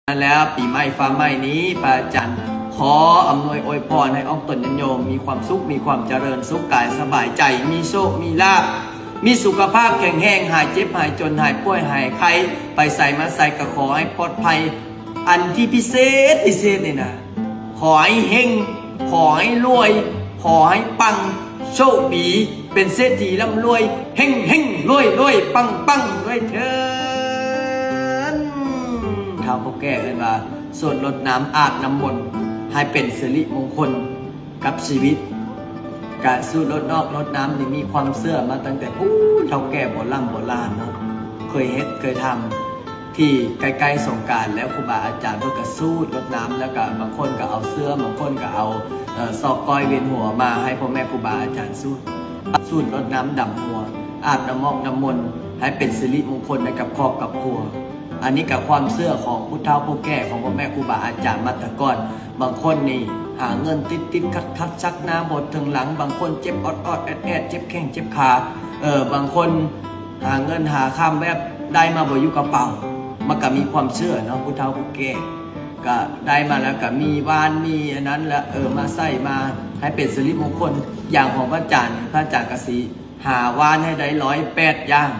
ນັ້ນແລ້ວ ປີໃໝ່ຟ້າໃໝ່ນີ້ ພະອາຈານຂໍອຳນວຍອວຍພອນໃຫ້ອອກຕົນຍາດໂຍມມີຄວາມສຸກ ມີຄວາມຈະເລີນສຸກກາຍສະບາຍໃຈ ມີໂຊກມີລາບ ມີສຸຂະພາບແຂງແຮງ ຫາຍເຈັບຫາຍຈົນ ຫາຍປ່ວຍຫາຍໄຂ້ ໄປໃສມາໃສກໍຂໍໃຫ້ປອດໄພ. ອັນທີ່ພິເສດພິເສດນີ້ນະ ຂໍໃຫ້ເຮັງ ຂໍໃຫ້ລວຍ ຂໍໃຫ້ປັງ ໂຊກດີ ເປັນເສດຖີລ່ຳລວຍ ເຮັງໆ ລວຍໆ ປັງໆ ດ້ວຍເທີ້ນ. ທ້າວຜູ້ແກ່ເອີ້ນວ່າ ສວດລົດນ້ຳອາບນ້ຳມົນ ໃຫ້ເປັນສິລິມົງຄົນກັບຊີວິດ. ການສວດລົດນອກລົດນ້ຳນີ້ມີຄວາມເຊື່ອມາຕັ້ງແຕ່ຜູ້ເຖົ້າແກ່ໂບລຳໂບລານເນາະ ເຄີຍເຮັດເຄີຍທຳ ທີ່ໃກ້ໆສົງການແລ້ວ ຄູບາອາຈານເພິ່ນກໍສວດລົດນ້ຳ ແລ້ວກໍບາງຄົນກໍເອົາເຊື້ອ ບາງຄົນກໍເອົາ ເອີ ຊອກກ້ອຍວຽນຫົວມາໃຫ້ພໍ່ແມ່ຄູບາອາຈານສວດ ສວດລົດນ້ຳດຳຫົວ ອາບນ້ຳມອກນ້ຳມົນ ໃຫ້ເປັນສິລິມົງຄົນໃຫ້ກັບຄອບກັບຄົວ. ອັນນີ້ກໍຄວາມເຊື່ອຂອງຜູ້ເຖົ້າຜູ້ແກ່ ຂອງພໍ່ແມ່ຄູບາອາຈານມາແຕ່ກ່ອນ. ບາງຄົນນີ້ຫາເງິນຕິດໆຂັດໆ ຊັກໜ້າບໍ່ເຖິງຫຼັງ ບາງຄົນເຈັບອອດໆແອດໆ ເຈັບແຂ້ງເຈັບຂາ ເອີ ບາງຄົນຫາເງິນຫາຄຳແບບໄດ້ມາບໍ່ຢູ່ກະເປົາ ມັນກະມີຄວາມເຊື່ອເນາະ ຜູ້ເຖົ້າຜູ້ແກ່ ກະໄດ້ມາແລ້ວກະມີຫວ່ານມີອັນນັ້ນແຫຼະ ເອີ ມາໃສ່ມາໃຫ້ເປັນສິລິມົງຄົນ. ຢ່າງຂອງພະອາຈານ ພະອາຈານກະຊິຫາຫວ່ານໃຫ້ໄດ້ຮ້ອຍແປດຢ່າງ